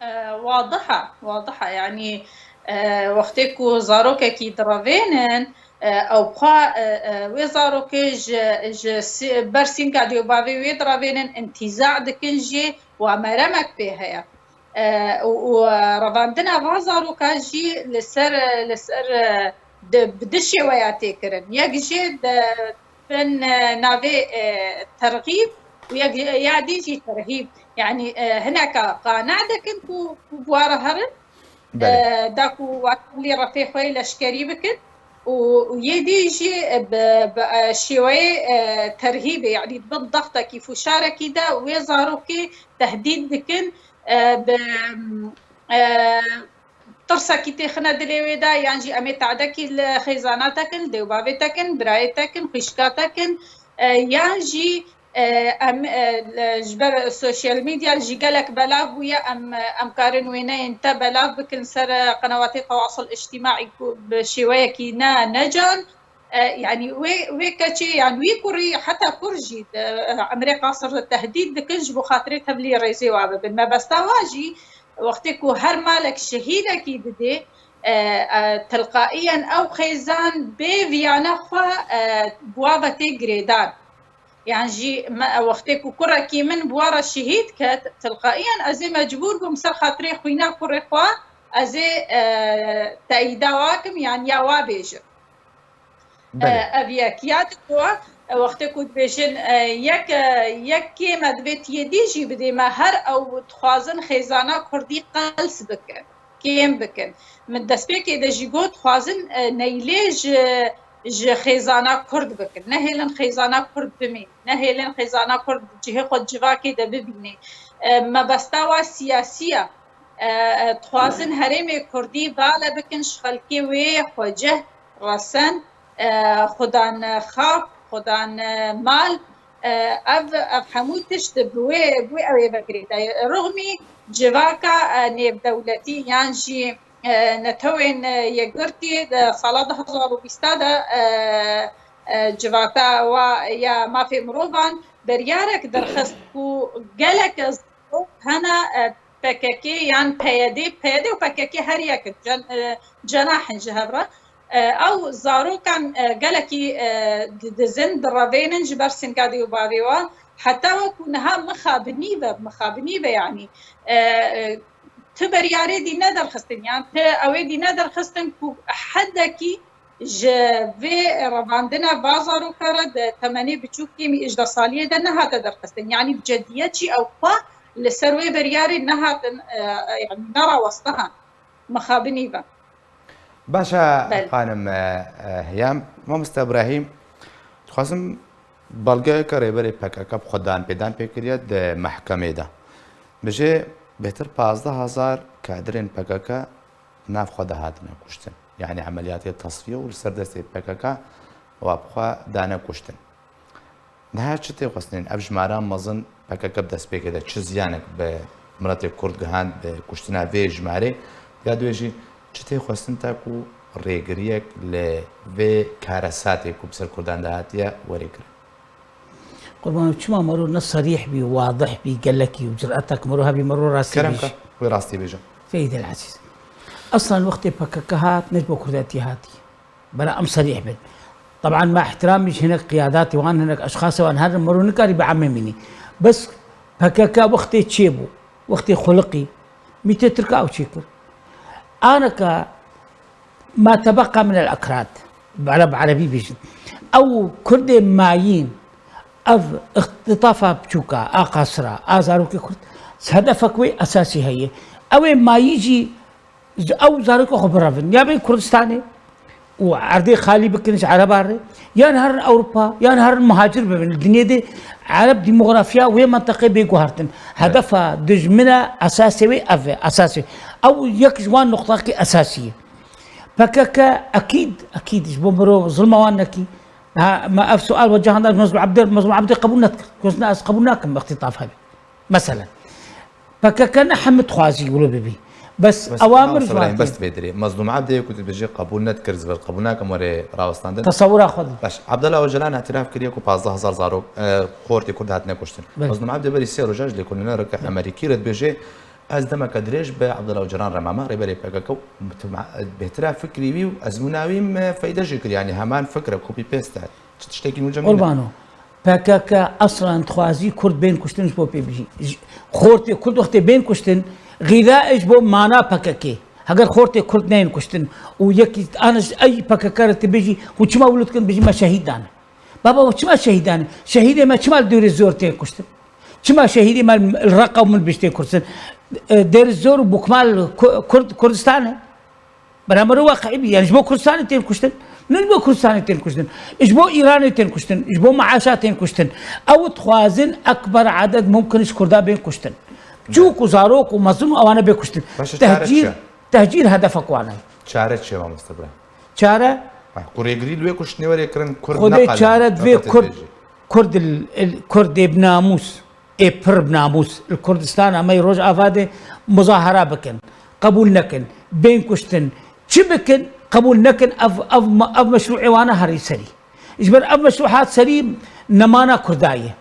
E, wadih e, wadih e. Yanî, e, wextê ku zarokekî direvênin, E, ew xwe, e, e, wê zarokê ji, ji si-, ber sînga dê û bavê wê diravênin, întîza dikin jê, wa meremek pê heye. E, û, û, e, revandina va zaroka jî li ser, li ser, e, di, bi du şêweya tê kirin. Yek jê di bin, e, navê, e, terxîb û yek ya dî jî terhîb. Yanî, e, hineka qane dikin ku, ku bi wa re herin, Belê. e, da ku wa tevlî refê xwe yê leşkerî bikin û, û yê dî jî, e, bi, bi, e, şêweyê, e, terhîbê, yanî di bin dextekî, fûşarekî de wê zarokê tehdîd dikin, e, bi, e, tirsekî têxine dilê wê de, yan jî em ê tadekî li xêzana te kin, li dê û bavê te kin, birayê te kin, xwîşka te kin, e, yan jî, e, em, e, li, ji ber sosyal medya jî gelek belav bûye, em, em karin wêneyên te belav bikin ser, e, qenewatê tewasil îctîmaî ku bi şêweyekî ne, necan. E, yanî wê, wê keçê, yan wî kurî, heta kur jî, e, emrê qasir tehdîd dikin ji bo xatirê tevlî rêzê wa bibin. Mebesta wa jî, wextê ku her malek şehîdekî didê, e, e, tilqaiyen ew xêzan bê viyane xwe, e, bi wa ve tê girêdan. Yan jî me, wextê ku kurekî min bi wa re şehîd ket, tilqaiyen ez ê mecbûr bûm ser xatirê xwîna kurê xwe, ez ê, e, teyîda wa kim, yan ya wa bêjim. Belê. E, ev yek. Ya digo, e, wextê ku dibêjin, e, yek, e, yek kêm e, divê tiyê dî jî bidê me, her ew dixwazin xêzana kurdî qels bikin, kêm bikin. Min destpêkê de jî got, dixwazin, e, neylê ji, ji xêzana kurd bikin. Nehêlin xêzana kurd bimîn. Nehêlin xêzana kurd cihê xwe civakê de bibînê. E, mebesta wa siyasî ye. E, e, dixwazin herêmê kurdî bale bikin ji xelkê wê xwecih resen, e, xudan xak, xudan mal, e, ev, ev hemû tişt bi wê, bi wê ew ê vegirê de. Ruxmî civaka, e, nêvdewletî yan jî, e, netewên, e, yekgirtî di sala du hezar û bîst de, e, e, civata wa ya mafê mirovan biryarek derxist ku gelek ez hene, e, P K K yan P Y D, P Y D û P K K her yek in, cen-, e, cenah in ji hev re. E, ew zarokan, e, gelekî, e, didizin, direvênin ji ber singedê û bavê wan. Heta wekû niha mixabinî ve, mixabinî ve yanî, e, e, tu beryarê dî nederxistin, yan tu ew ê dî nederxistin ku hedekî ji vê revandina va zaroka re di temenê biçûkê mî ijda saliyê de nehate derxistin. Yanî bi cediyet jî ew xwe li ser wê biryarê nehatin, e, e, yanî nerawestihan. Mixabinî be. Baş e, Belê. Xanim, e, e, Heyam, Mamoste Ibrahîm, dixwazim belgeyeke rêberê P K K bi xwe dan pêdan pê kiriye di mehkemê de. Bijê bêhtir pazdeh hezar kadirên P K K nav xwe de hatine kuştin. Yanî emeliyatê tasfiye û li ser destê P K K wa bi xwe dane kuştin. Niha çi tê xwestin? Ev jimara mezin P K K bi destpêkê de çi ziyanek bi miletê Kurd gihand bi kuştina vê jimarê? Ya duê jî çi tê xwestin ta ku rêgiriyek li vê karesatê ku bi ser Kurdan de hatiye were kirin? Qurban, çima mero ne serîh bî, wadih bî, gelekî û ciratek mero hebî mero rastî Kerem bêjî. Ke, wê rastî bêje. Seyîd El Ezîz. Eslan wextê P K K hat, ne ji bo kurdetî hatî. Bela em serîh bin. Teban me ihtiramî ji hinek qiyadatê wan, hinek eşxasê wan herin, mero nikarî bi emê mînî. Bes P K K wextê çêbû, wextê xuliqî, mîtê Tirka ew çêkir. Aneka ma tebeqa min el ekrad, bi ereb-, erebî bêjin. Ew kurdê mayîn, ev îxtitafa biçûka, a qasira, a zarokê kurd, hedefek wê esasî heye. Ew ê mayî jî Ji ew zarokê xwe birevin. Ya bên Kurdistanê û erdê xalî bikin ji Ereba re, yan herin Ewropa, yan herin muhacir bibin. Li dinyê de Ereb demografiya wê menteqê bê guhertin. Hedefa dijmina esasê wê ev e, esasê. Ew yek ji wan nuqtakî esasî ye. P K K ekîd, ekîd ji bo miro zilma wan nekî. Ha, me ev sual wecihanda ji Mezlûm Ebdê, Mezlûm Ebdê qebûl nedikir. Gotina ez qebûl nakim îxtîtaf hebe. Meselen, P K K ne hemî dixwazî wilo bibî. Bes Bes, awamir Mamoste ji wan Îbrahîm, bes tê. Divê dirê. Mezlûm Ebdê ku tu dibêjî qebûl nedikir, ziver qebûl nakim were rawestandin. Tesewira xwe dî. Baş, Abdullah Ocalan îtiraf kiriye ku pazdeh hezar zarok, e, xortê Kurd hatine kuştin. Belê. Mezlûm Ebdê berî sê roja ji lêkolînereke Amerîkî re dibêje, Ez demeke dirêj bi Abdullah Ocalan re mama, rêberê P K K û bêhtira fikrî wî û ezmûna wî me feyde jî kir. Yanî heman fikr e, copy paste e. Çi tiştekî nû cem nîne. Qurbano. P K K eslan dixwazî Kurd bên kuştin ji bo pê bijî. Ji, xortê Kurd wextê bên kuştin, xîda ji bo mana P K K. Heger xortê Kurd neyên kuştin û yekî ana ji ey P K K re tu bijî, hûn çima wilo dikin bijî me şehîd dane? Baba, çima şehîd dane? Şehîdê me çima li Dêrê Zor tên kuştin? Çima şehîdê me li Reqa û Minbij tên kuştin? E, Dêrê Zor û Bokmal Ku-, Kurd, Kurdistan e. Beraber o waqiî bî. Yani ji bo Kurdistanê tên kuştin. Ne ji bo Kurdistanê tên kuştin. Ji bo Îranê tên kuştin. Ji bo maaşa tên kuştin. Ew dixwazin ekber eded mumkin ji Kurda bên kuştin. Çûk û zarok û mezin û ewane bê kuştin. Başa çare çi ye? Tehcîr, tehcîr hedefek wan e. Çare çi ye, mamoste Ibrahim? Çare? Ha, ku rêgirî li wê kuştinê were kirin, Kurd Xwedê neqale, çare divê neqate Kurd, dibêjî. Kurd il, il, Kurdê bi namûs, ê pir bi namûs, li Kurdistana me yê Rojava de muzahara bikin, qebûl nekin, bên kuştin, çi bikin, qebûl nekin, ev, ev, ev meşrûê wana herî serî. Ji ber ev meşrû hat serî nemana Kurda ye.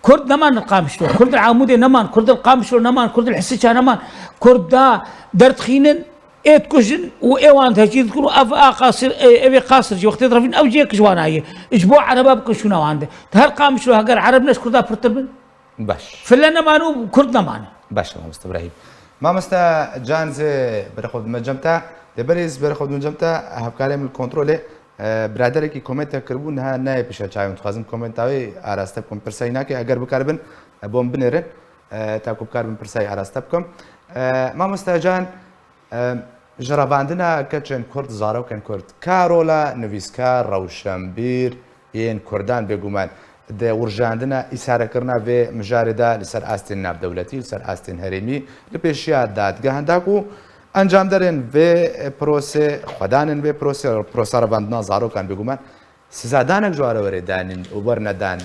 Kurd neman li Qamişlo, Kurd li Amûdê neman, Kurd li Qamişlo neman, Kurd li Hisiça neman. Kurd da derdixînin, ê dikujin û ê wan tehcîr dikin û ev a Qasir, e, ev ê Qasir jî wextê direvîn, ew jî yek ji wana ye. Ji bo Ereba bikin şûna wan de. Di her Qamişlo heger Ereb ne ji Kurda pirtir bin? Baş. File neman û Kurd neman. Baş, mamoste Ibrahim. Mamoste Can, zê berê xwe dime cem te. Lê berê ez berê xwe dime cem te, hevkarê min li kontrolê. E, biraderekî komentê kiribû, niha nayê pêşiya çavê min. Dixwazim komenta wê araste bikim. Pirsa wî nake, eger bikaribin, e, bo min binêrin. E, ta ku bikaribin pirsa wî araste bikim. E, mamoste Can, e, ji revandina keçên Kurd, zarokên Kurd, ka rola nivîskar, rewşenbîr yên Kurdan bêguman di wirjandina îsarekirina vê mijarê de li ser astên navdewletî, li ser astên herêmî, li pêşiya dadgehan da ku Encamdarên vê prosê, xwedanên vê prosê, prosa revandina zarokan bêguman, sizadanek ji ware were danîn û werine dan,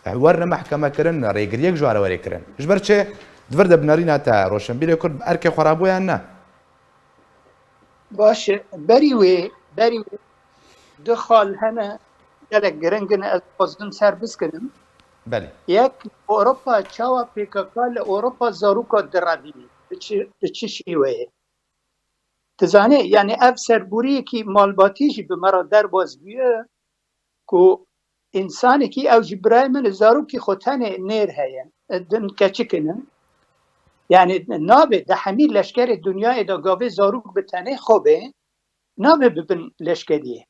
werine mehkeme kirin, rêgiriyek ji ware were kirin. Ji ber çi? Di vir de bi nerîna te roşenbîrê Kurd bi erkê xwe rabû yan ne? Baş e. Berî wê, berî wê du xal hene gelek giring in, ez dixwazim ser biskinim. Belê. Yek, Ewropa, çawa P K K li Ewropa zaroka direvînî? Bi çi, bi çi şêweyê? Dizanî, yani ev serboriyekî malbatî jî bi me re derbas bûye ku însanekî ew jî birayê min e, zarokî xwe tenê nêr heye, din keçik in. Yani nabe di hemî leşkerê dinyayê de gavê zarok bi tenê xwe be, nabe bibin leşkeriyê.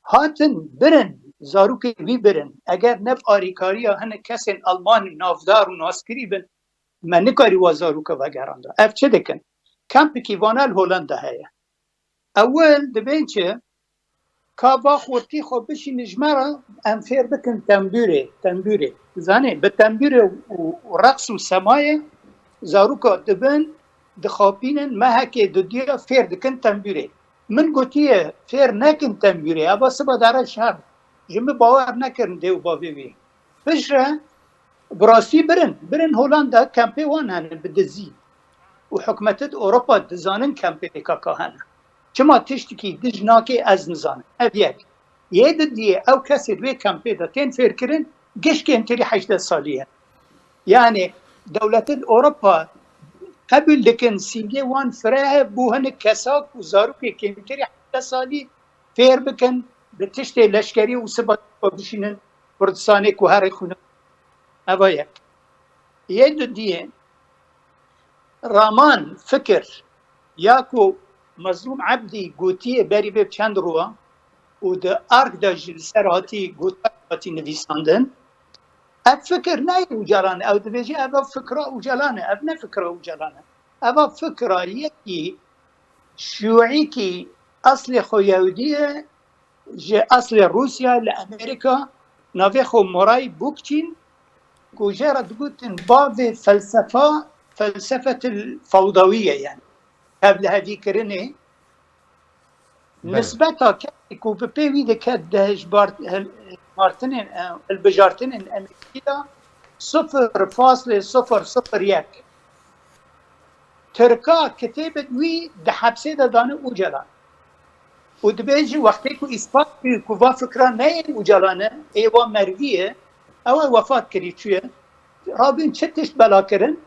Hatin birin, zarokê wî birin. Eger ne bi arîkariya hinek kesên Alman navdar û naskirî bin, me nikarî wa zaroka vegeranda. Ev çi dikin? Kampekî vana li Holanda heye. Ewil dibên çi? Ka va xortî xwe bişînin ji me re, em fêr bikin tembûrê, tembûrê. Zanê, bi tembûrê û, û reqs û semayê zaroka dibin, dixapînin, mehekê dudiya fêr dikin tembûrê. Min gotiye, fêr nekin tembûrê, eva siba dare şer. Ji min bawer nekirin dê û bavê wî. Piştre, bi rastî birin, birin Holanda, kempê wan hene bi dizî. Û hikûmetê di Ewropa dizanin kempê P K K hene. Çima tiştekî dij nake ez nizanim. Ev yek. Yê didiyê ew kesê di wê kempê de tên fêrkirin, giş kêmtirî hejdeh salî ye. Yani dewletên Ewropa qebûl dikin sîngê wan fireh e bo hinek kesak û zarokê kêmtirî hejdeh salî fêr bikin, bi tiştê leşkerî û siba bişînin Kurdistanê ku herê xwîna. Eva yek. Yê dudiyê, raman, fikir, ya ku Mezlûm Ebdî gotiye berî vê çend rû û di ark de jî li ser hatî gotin, hatî nivîsandin. Ev fikir nayê Ocalan e, ew dibêje ev fikra Ocalan e, ev ne fikra Ocalan e. Eva fikra yekî şûîkî eslê xwe Yehûdî ye, ji eslê Rûsya li Amerîka, navê xwe Moray Bûkçîn, ku jê re digotin bavê felsefa, felsefetil fewdawî ye yani. Hevlihevîkirinê. Belê. Nisbeta kesê ku bi pê wî diket di hişbart-, hil-, hilbijartinên, e, hilbijartinên Amerîkî de sifir faslê sifir sifir yek. Tirka kitêbek wî di hepsê de dane Ocalan. Û dibêjî wextê ku îspat bû ku va fikra neyên Ocalan e, ê wa merivî ye, ew ê wefat kirî çûye. Rabûn çi tişt bela kirin?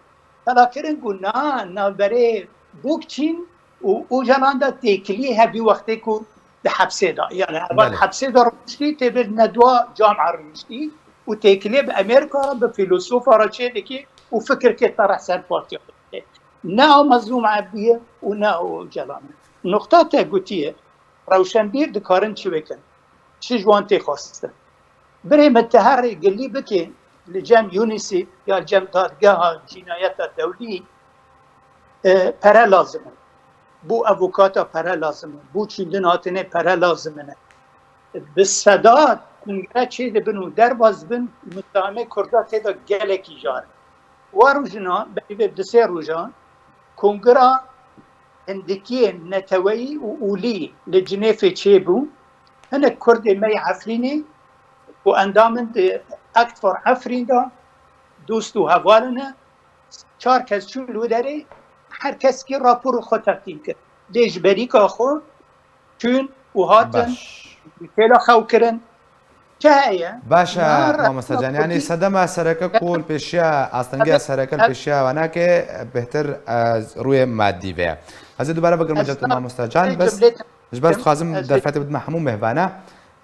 Qelakirin ku na navberê Bokçîn û Ocalan de têkiliyê hevî wextê ku di hepsê de. Yani heval Belê. hepsê de rûniştî tê bir nedwa camia rûniştî û têkiliyê bi Amerîka re, bi fîlosofa re çê dikî û fikirkê te re ser partiya dikê. Ne o Mezlûm Ebdî ye û ne o Ocalan e. Nuqta te gotiye, rewşenbîr dikarin çi bikin? Çi ji wan tê xwestin? Birê min te herê gilî bikê li cem UNICEF ya li cem dadgeha cînayeta dewlî, e, pere lazim in. Bo avokata pere lazim in. Bo çûndin hatinê pere lazim in. Bi sedat kongre çê dibin û derbas dibin, mutehamê Kurda tê de gelekî jar in. Wa rojina, berî vê du sê rojan, kongra hindikiyên neteweyî û olî li Cinêfê çêbû. Hinek Kurdê me yê Efrînê ku endam in di Act for Afrin de, dost û heval in, çar kes çûn li wê derê, her keskî rapor xwe teqdîm kir. Lê ji berîka xwe çûn û hatin, Baş. têla xew kirin. Çi heye? Baş e, Na re-, mamoste can. Yani sedema sereke ku li pêşiya, astengiya Evet, sereke li evet. pêşiya wana ke bêhtir, e, rûyê madî ve. Ez ê dubare bigirme Ez cem te, na-, mamoste can, ez bes cemlê te-, ji ber ez dixwazim ez derfetê bidime hemû mêvana.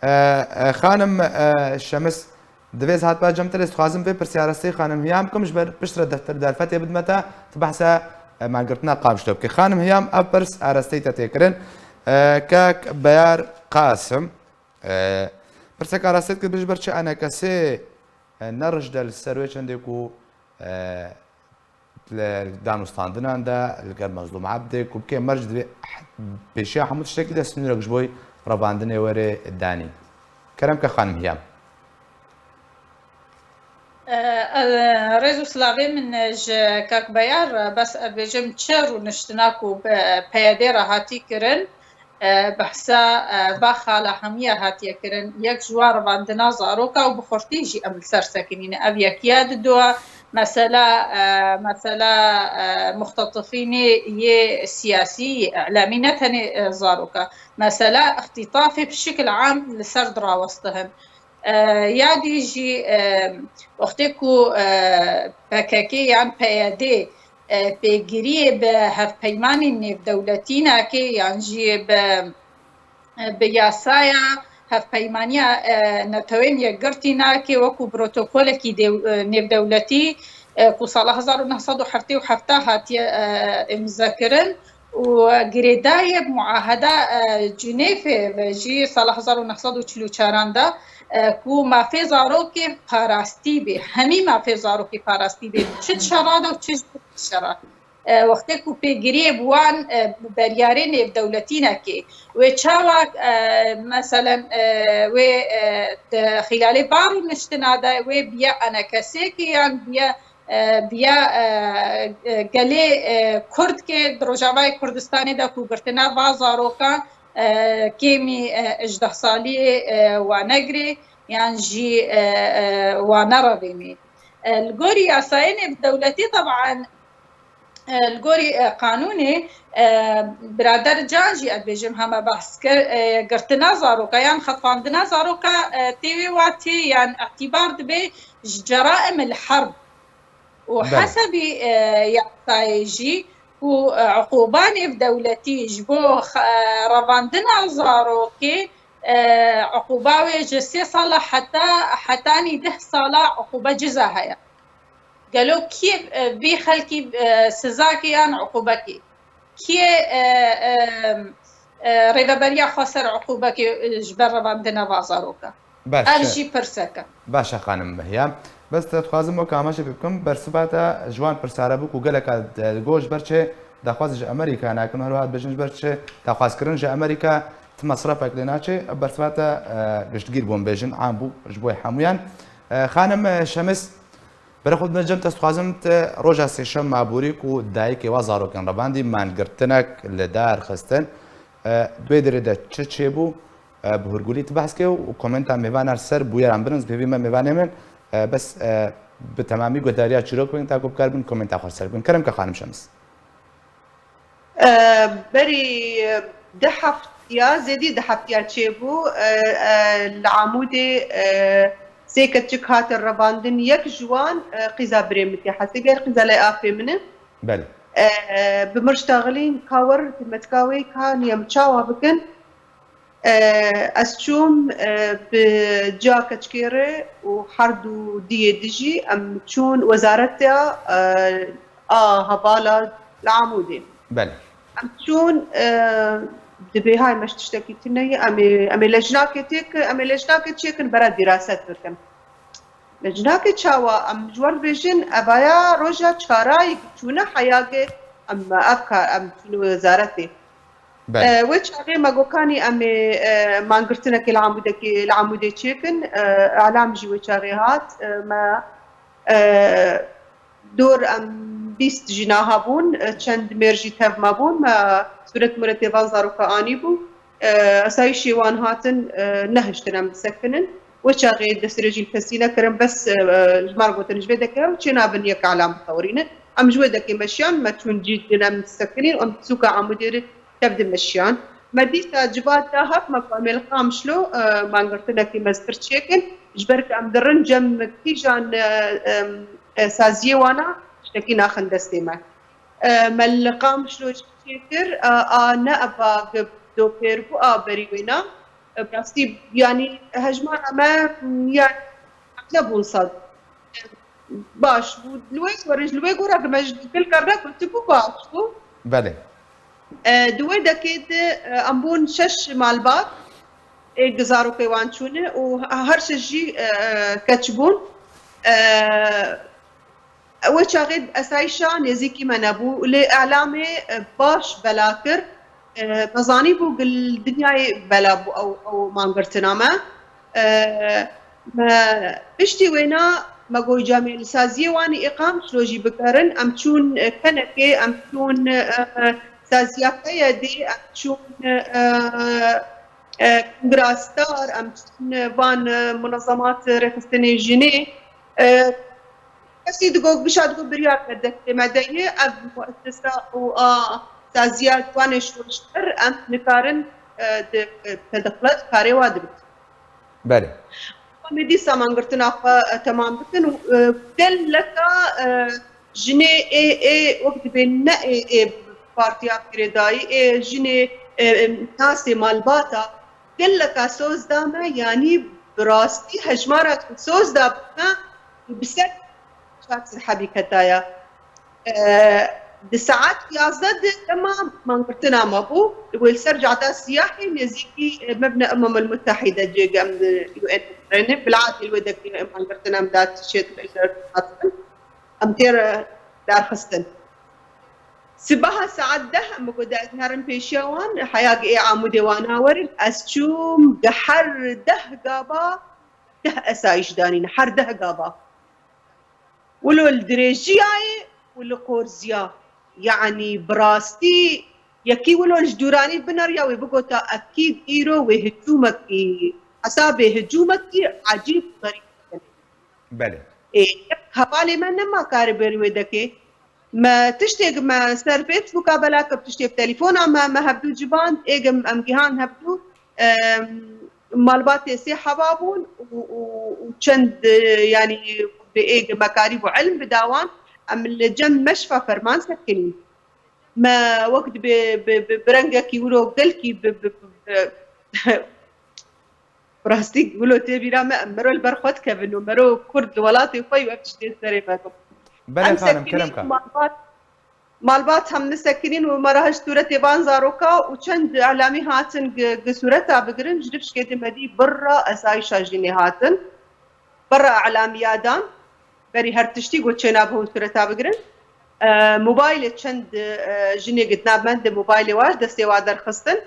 E, e, xanim, e, Şemis, divê ez hatba cem te, lê ez dixwazim vê pirsiyara sê xanim Hiyam bikim, ji ber piştre defter derfetê bidime te, tu behsa, e, malgirtina Qamişlo bike. Xanim Hiyam, ev pirs arasteyî te tê kirin. E, kak Beyar Qasim, e, pirsek arasteyî dikir, ji ber çi enekesê, e, ne rij de li ser wê çendê ku, e, li danûstandinan de li gel Mezlûm Ebdê ku bikê merc divê pêşiya hemû tiştekî de sinûrek ji bo revandinê were danîn. Kerem ke xanim Hiyam. E, e, rêz û silavê min ji kak Beyar, bes ez bêjim çi rûniştina ku bi P Y D re hatî kirin, e, behsa, e, va xala hemiya hatiye kirin. Yek ji wan revandina zaroka û bi xurtî jî em li ser sekinîne. Ev yekiya didoa mesela, e, mesela, e, muxtetifînê yê siyasî, yê îlamî, ne tenê, e, zaroka. Mesela îxtîtafê bi şikil am li ser dirawestihin. E, ya dî jî, e, wextê ku, e, P K K yan P Y D, e, pêgiriyê bi hevpeymanên nêvdewletî nake yan jî bi, e, bi yasaya hevpeymaniya, e, Neteweyên Yekgirtî nake wekû protokolekî dew-, e, nêvdewletî, e, ku sala hezar û neh sed û heftê û heft hatiye, e, îmzekirin, û girêdayî bi muaheda, e, Cinêfê ve jî sala hezar û neh sed û çil û çaran de, e, ku mafê zarokê parastî bê, hemî mafê zarokê parastî bê, çi di şera de û çi ji dûr şera. E, wextê ku pêgiriyê bi wan, e, bi beryarê nêvdewletî neke, wê çawa, e, meselen, e, wê, e, di xîlalê va rûniştina de wê biya enekesêkê yan biya e, biya, e, e, gelê, e, Kurd ke di Rojavayê Kurdistanê de ku girtina va zarokan, e, kêmî, e, ji deh saliyê, e, wa negirê yan jî, e, e, wa nerevênê. E, li gorî yasayê nêvdewletî teban, e, li gorî, e, qanûnê, e, birader Can jî ez bêjim hema behs kir, e, girtina zaroka yan xetandina zaroka, e, tê wê watê yan îtîbar dibe ji ceraim el herb. Û Belê. hesebî, e, yasayê jî ku, e, uquba nêvdewletî ji bo xe-, e, revandina zarokê, e, uquba wê ji sê sala heta, hetanî deh sala uquba ciza heye. Gelo kî, e, vî xelkî, e, sizakê yan uqubekê? Kiyê, e, e, e, rêveberiya xweser uqûbekê, e, ji ber revandina va zaroka? Baş Ev e. jî pirsek e. Baş e, xanim Mihya. Bes te dixwazim wek amaje pê bikim, bersiva te ji wan pirsara bû ku geleka di goş ber çi daxwaz ji Amerîka nakin, her wiha dibêjin ji ber çi daxwazkirin ji Amerîka ti mesrefek lê naçe, ev bersiva te, e, giştgîr bûn bêjin, am bû ji bo hemûyan. E, xanim, e, Şemis, Berê xwe dime cem te, dixwazim te roja sêşema borî ku dayikê wa zarokên revandî malgirtinek li dar xistin, e, di wê derê de çi çêbû, e, bi hûrgulî tu behs ke û komenta mêvanan ser bûyeran birin, ez pêvî me mêvanê min, e, bes, e, bi temamî guhdariya çîrok bin, ta ku bikaribin komenta xwe ser bin. Kerem ke xanim Şems. E, berî, e, du heftiya, zêdî du heftiya çêbû, e, e, li Amûdê, e, sê keçik hatin revandin, yek ji wan e, qîza birê min tê hesê ger qîza lê afê min e. Belê. E, bi mir ştaxilîn ka wer di metka wê ka niyem çawa bikin. E, ez çûm e, bi ca keçikê re û her du diyê dijî em çûn wezareta e, a hevala li Amûdê. Belê. Em çûn e, dibê hay me ji tiştekî tune ye, em ê, em ê lejnakê têkin, em ê lejnakê çêkin bera dîraset bikin. Lejnakê çawa? Em ji wer dibêjin, evaya roja çarayî çûne heyagê, em ev kar, em çûne wezaretê. Belê. E, wê çaxê me gokanî em ê e, mangirtinekê li Amûdekê, li Amûdê çêkin. E, elam jî wê çaxê hat. E, me e, dor em bîst jîna hebûn, e, çend mêr jî tev me bûn. Me sûret muretê van zaroka anî bû. E, esayîşê wan hatin e, nehiştin em bisekinin. Wê çaxê destdirêjî kesî nekirin, bes e, e, ji me re gotin ji vê deke ew çênabin yek elam bitewirîne. Em ji wê dekê meşiyan, me çûn cî din em sekinîn, em sûka Amûdê re tev dimeşiyan. Me dîsa civat da hat me ku em ê li Qamişlo e, mangirtinekî meztir çêkin. Ji ber ku em dirin cem kîjan e, e, e, saziyê wana tiştekî naxin destê me. E, me li Qamişlo jî çêkir, e, a ne eva dopêr bû, a berî wêna. E, bi rastî, yanî hejmara me, yanî nebûn sed. Baş bû. Li wê gor, ji li wê gora ku me ji dil kar nekir, tu bû baş bû. Belê. E, di wê dekê de, e, em bûn şeş malbat, ê zarokê wan çûne û her şeş jî e, keç bûn. E, wê çaxê esayîşa nêzîkî me nebû. Lê elamê e, baş bela kir. E, me zanîbû ku li dinyayê bela bû ew, ew mangirtina me. E, me piştî wêna me got, camê li saziyê wan îqam şilo jî bikerin. Em çûn e, kenekê, em çûn e, saziya P Y D'ê, em çûn e, e, Kongra Star, em çûn e, van e, munezemat rêxistinê jinê. E, kesî digot, gişa digot biryar me destê me de ye, ev muessesa û a saziya ciwanê şoştir em nikarin e, di, e, tedixlet karê wa dibit. Belê. Em ê dîsa mangirtina xwe e, temam bikin û e, geleka e, jinê ê ê wek dibê ne ê ê partiya girêdayî ê jinê e, e, nasê malbata geleka soz da me, yanî bi rastî hejmara ku soz da me bi ser çar sed hebî ketaya. E, di saet yazdeh de dema mangirtina me bû, wê li ser cada siyahê nêzîkî e, mebne Umemul Mutehîde cêgem di U N re ne, bilatê wê dekê mangirtina em da çêt hatin. Em têr derxistin. Sibaha saet deh em goda ez herin pêşiya wan, heyagê ê Amûdê wana werin, ez çûm di her deh gava deh esayîş danîn, her deh gava. Wilo li dirêjiyayê û li qorziya. Yanî bi rastî yekî wilo ji dûranî bineriya wê bigota ekîd îro wê hicûmekî, hesabê hicûmekî ecîb xerîb bikin. Belê. Ê, yek hevalê me nema karê berî wê dekê. Me tiştêk me ser Facebooka bela kir, tiştê bi telefona me, me hevdû civand, êgim em gihan hevdû, em, malbatê sê heva bûn û, û, û çend, e, yanî bi êgim me karî bû ilm bida wan, em li cem meşfa ferman sekinîn. Me wek bi, bi, bi, bi rengekî wilo gelkî bi, bi, bi, bi, Bi rastî wilo tê bîra me, em mero li ber xwe dikevin û mero Kurd li welatê xwe û ev tiştê serê me bû. Belê xanim, kerem ka. Malbat, malbat hem nisekinîn û me re hişt sûretê van zaroka û çend elamî hatin gi, gi sûreta bigirin, ji rifşkê di me dî birra esayîşa jinê hatin. Birra elamiya dan, berî her tiştî got çêna bi hûn sûreta bigirin. E, mobaylê çend e, jinê gi di nav me di mobaylê wa ji destê wa derxistin.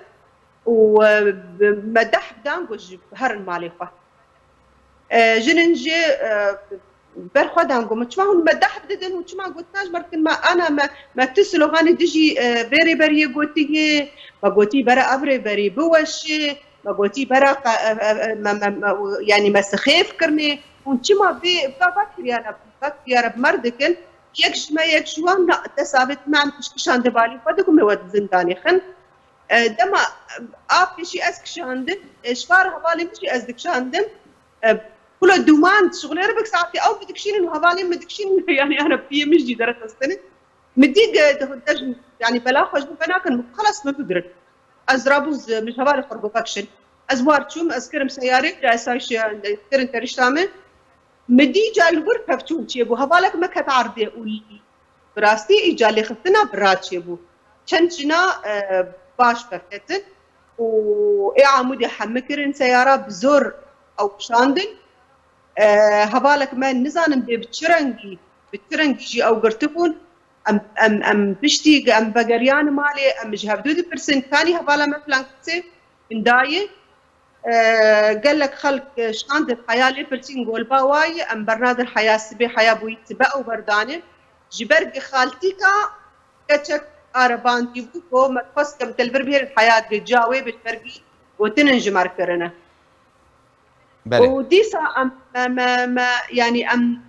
û e, me deh dan got ji herin malê xwe. E, jinin jî e, ber xwe dan got, min çima hûn me deh didin û çima gotina ji me dikin me ana me, me tu sloganê dijî e, vê rêberiyê gotiye, me gotî bera ev rêberî biweşê, me gotî bera qe- e, e, e, me, me, me, yanî me sixêf kirinê, hûn çima vê va va kiryara, va kiryara bi me re dikin, yek ji me yek ji wan na, dest avêt me em kişkişan di balî xwe dikin me we di zindanê xin. E, dema, e, a pêşî ez kişandim, e, ji xwe re hevalê min jî ez dikişandim. E, Kula duman şixulê re bik saetê ew bidikşînin û hevalên min dikşînin, yani ana piyê min jî dere xistine. Min dî ge-, de-, de-, yani bela xwe ji min venakin, min xelas min bigirin. Ez rabû zi, min ji hevalê xwe re got vekişin. Ez war çûm, ez kirim seyarê, ca esayîş, e, kirin terişta min. Min dî ca li wir pevçûn çêbû. Hevalek me ket erdê û bi rastî îca lêxistina bira çêbû. Çend jina, e, baş pevketin û ê Amûdê hemî kirin seyara, bi zor ew kişandin. E, hevalek me nizanim dê bi çi rengî, bi çi rengî jî ew girtibûn. Em, em, em piştî em vegeriyane malê, em ji hevdû dipirsin, kanî hevala me filan kesê min dayê. E, gelek xelk şandin heya lê pirsîn, golba wayî, em bernadin heya sibê, heya bûyî tibe ew berdane. Ji ber gi xaltîka keçek arebandî bû, ku me dixwest ke min te li vir bihêrin heya gi ca wê be, ji ber gî gotinin ji me re kirine. Belê. Û dîsa em, me, me, me, yanî em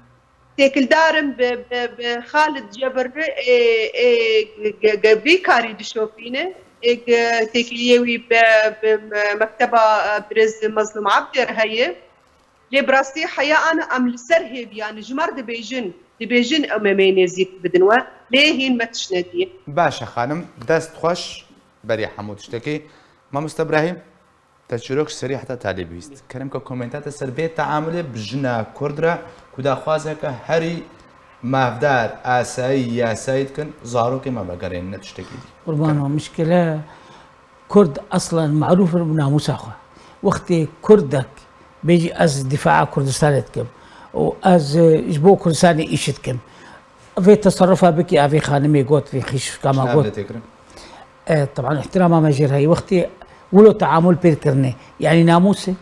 têkildar in bi, bi, bi Xalid Cebirri ê, ê, ge, ge, vî karî dişopîne, ê, ge, têkiliyê wî bi, bi me, mekteba, e, birêz Mezlûm Abdê re heye. Lê bi rastî heya ana em li ser hêviyan ji me re dibêjin, dibêjin ew me, me nêzîk bidin we, lê hîn me tişt nediye. Baş e xanim, dest xweş berî hemû tiştekî. Mamoste Ibrahîm, te çîrok ji serî heta talî bihîst. Kerem ke komenta te ser bê teamulê bi jina Kurd re ku daxwazeke herî mafdar, asayî, yasayî dikin, zarokê me vegerênine tiştekî dî. Qurban Kerem. Mişkile Kurd eslen marûf in bi namûsa xwe. Wextê Kurdek bêjî ez dîfaa Kurdistanê dikim û ez, e, ji bo Kurdistanê îş dikim, vê teserufa bikî, a vê xanimê got, vê xîşka me got. E, teban îhtirama me jê re heye. Wextê wilo teamul pê dikirinê, yanî namûsê,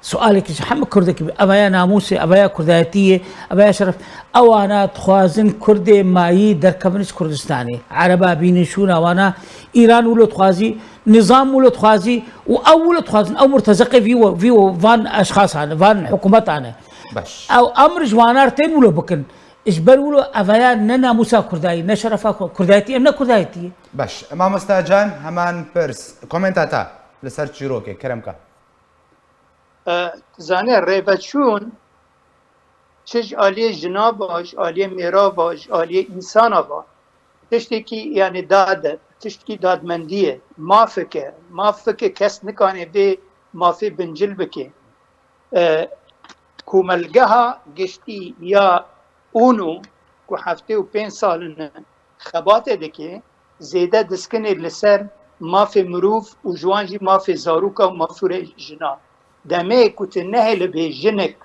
sualekî ji hemû Kurdekî be, evaya namûsê, evaya Kurdayetî ye, evaya şeref. Ewana dixwazin Kurdê mayî derkevin ji Kurdistanê. Ereba bînin şûna wana, Îran wilo dixwazî, nizam wilo dixwazî û ew wilo dixwazin. Ew murtezeqê vî, vî van eşxasan e, van hikûmetan e. Baş. Ew emr ji wana re tên wilo bikin. Ji ber wilo evaya ne namûsa Kurdayî, ne şerefa Ku-, Kurdayetî, em ne Kurdayetî ye. Baş. Mamosta Can, heman pirs. Komenta te li ser çîrokê, kerem ke. E, zanê rêveçûn çi ji aliyê jina ve, ji aliyê mêra ve, ji aliyê însana ve, tiştekî, yanî dad e, tiştekî dadmendî ye. Mafek e. Mafek e, kes nikane vê mafê bincil bike. E, Komelgeha Giştî ya UNO ku heftê û pênc sal in xebatê dike, zêde diskinê li ser mafê mirov û ji wan jî mafê zaroka û mafûrê jina. Demê ku tu nehêlibê jinik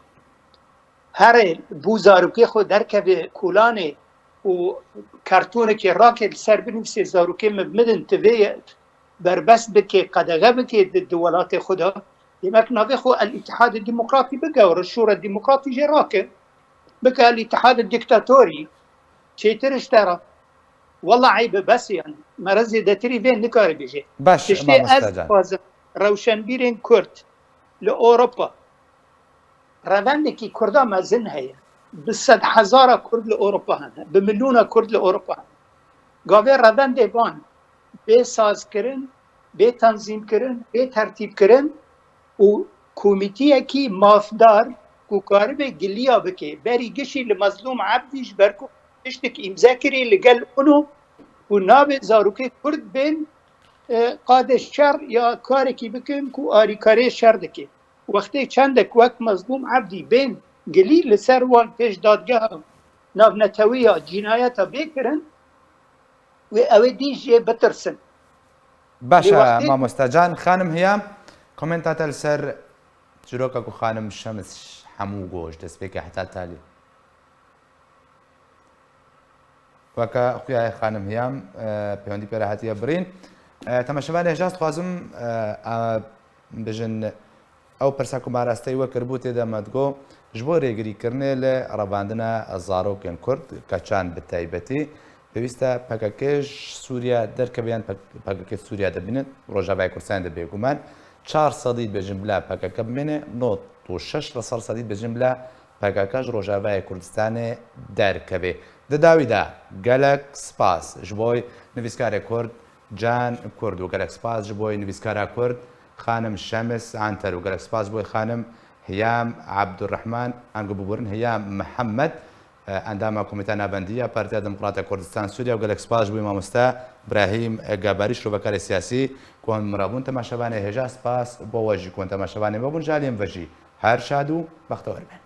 herê bû zarokê xwe derkeve kolanê û kartonekê rake li ser binivîsê zarokê min bidin, tu vê berbest bike, qedexe bike di, di welatê xwe de. Demek navê xwe El Îtihadê Demokratî bigewre, Şûra Demokratî jê rake. Bike El Îtihadê Diktatorî, çêtir ji te re. Wela eyb e, bes e, yanî. Mere zêdetirî vê nikare bêje. Baş, Tiştê ez dixwazim, rewşenbîrên Kurd li Ewropa, revendekî Kurda mezin heye. Bi sedhezara Kurd li Ewropa hene. Bi milyona Kurd li Ewropa hene. Gavê revendê van bê sazkirin, bê tenzîmkirin, bê tertîbkirin û komîtiyekî mafdar ku karibe giliya bike. Berî gişî li Mezlûm Ebdî ji ber ku tiştek îmze kirî li gel UNO ku nabe zarokê Kurd bên, e, qadê şer ya karekî bikin ku arîkarê şer dike. Wextê çendek wek Mezlûm Ebdî bên gilî li ser wan pêş dadgeha navnetewiya cînayeta bê kirin, wê ew ê dî jê bitirsin. Baş e, Mamoste Can. Xanim Hiyam, komenta te li ser çîroka ku xanim Şems hemû goş destpêkê heta talî. Weke xuya ye xanim Hiyam, e, pêwendî pê re hatiye birîn. E, temaşevanê hêja, dixwazim, e, a, bijin, ew pirsa ku me rasteyî we kiribû tê de me digot, ji bo rêgirîkirinê li revandina zarokên Kurd, keçan bi taybetî, pêwîst e P K K ji Sûriye derkeve yan P K K di Sûriye de bînin, Rojavayê Kurdistanê de bêguman çar sedî dibêjin bila P K K bimîne, nod û şeş li ser sedî dibêjin bila P K K ji Rojavayê Kurdistanê derkeve. Di dawî de gelek spas ji bo nivîskarê Kurd Can Kurd û gelek spas ji bo nivîskara Kurd xanim Şems Anter û gelek spas ji bo xanim Hiyam Abdurrahman, ango biborin Hiyam Mihemed, e, endama Komîteya Navendî ya Partiya Demokrata Kurdistan Sûriye û gelek spas ji bo mamoste Brahîm Gabarî, şirovekarê siyasî ku hûn min re bûn. Temaşevanê hêja spas bo we jî ku hûn temaşevanê me bûn. Ji aliyê min ve jî her şad û bextewar bin.